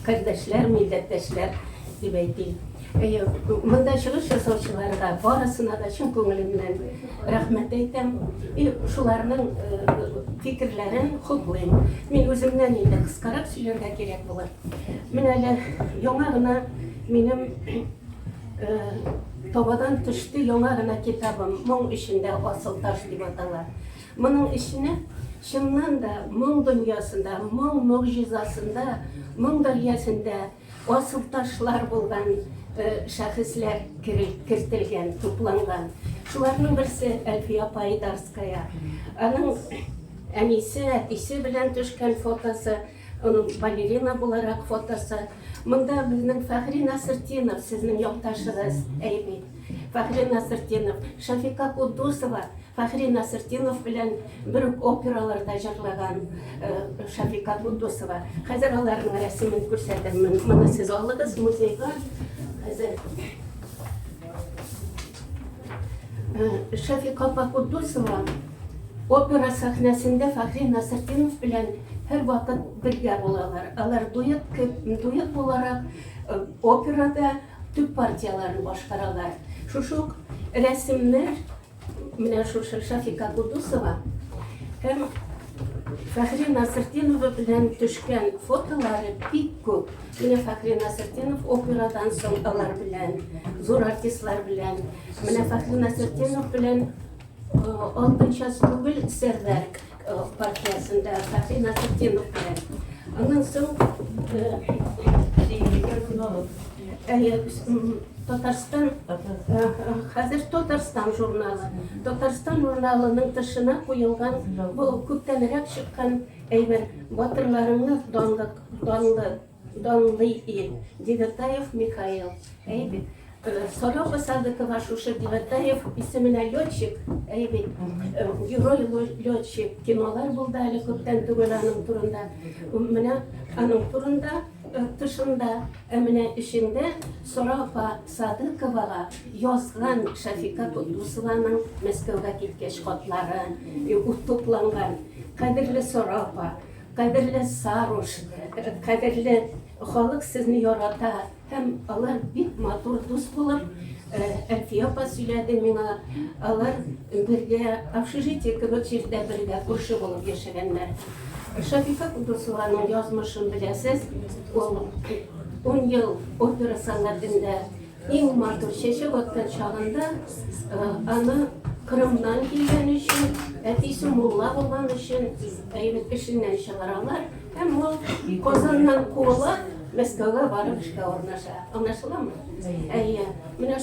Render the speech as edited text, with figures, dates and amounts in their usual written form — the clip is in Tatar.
Кардәшләр, милләттәшләр дип әйтим. Әйе, монда чыгыш ясаучыларга барысына да чын күңелемнән рәхмәт әйтәм. И шуларның фикерләрен хуплыйм. Мин үземнән инде кыскарак сөйләргә кирәк булыр. Менә әле яңа гына минем табадан төште яңа гына китабым Моң эчендә асыл таш дип атала. Моның эченә, чыннан да, моң дөньясында, моң могҗизасында, моң дәрьясендә асылташлар булган шәхесләр кертелгән, тупланган. Шуларның берсе Әлфия апа Айдарская. Аның әнисе, әтисе белән төшкән фотосы, аның балерина буларак фотосы. Монда безнең Фәхри Насыртдинов, сезнең якташыгыз, әйе бит. Фәхри Насыртдинов, Шәфика Куддусова, Фәхри Насыртдинов белән бер үк операларда җырлаган Шәфика Куддусова. Хәзер аларның рәсемен күрсәтермен. Моны сез алыгыз музейга. Хәзер Шәфика апа Куддусова опера сәхнәсендә Фәхри Насыртдинов белән һәрвакыт бергә булалар. Алар дуэт, дуэт буларак операда төп партияләрен башкаралар. Шушы ук рәсемнәр Менә шушы Шафика Кудусова һәм Фәхри Насыртдинова белән төшкән фотолары бик күп. Менә Фәхри Насыртдинов операдан соң алар белән, зур артистлар белән. Менә Фәхри Насыртдинов белән Алтын час түгел Сәрвәр партиясендә Фәхри Насыртдинов белән. Аннан соң Әйе, Татарстан, хәзер Татарстан журналы. Татарстан журналының тышына куелган, бу күптәнрәк чыккан әйбер, Батырларыңны данлы, данлы, данлый ил, Девятаев Михаил. Әйе бит. Сарапа Садыкова шушы Девятаев исеменә летчик, әйе бит, герой летчик, кинолар булды әле күптән түгел аның турында. Менә аның турында тышында, ә менә эчендә Сара апа Садыковага язган Шәфика Котдусованың Мәскәүгә киткәч хатлары тупланган. Кадерле Сара апа, кадерле Саруш, кадерле халык сезне ярата. Һәм алар бик матур дус булып, Әлфия апа сөйләде миңа, алар бергә общежитие кебек җирдә бергә күрше булып яшәгәннәр. Шәфика Кудусованың язмышын беләсез, ул 10 ел опера сәнгатендә иң матур чәчәк аткан чагында аны Кырымнан килгән өчен, әтисе мулла булган өчен әйбәт эшеннән чыгаралар. Һәм ул Казаннан куыла, Мәскәүгә барып эшкә урнаша. Аңлашыламы? Әйе. Менә.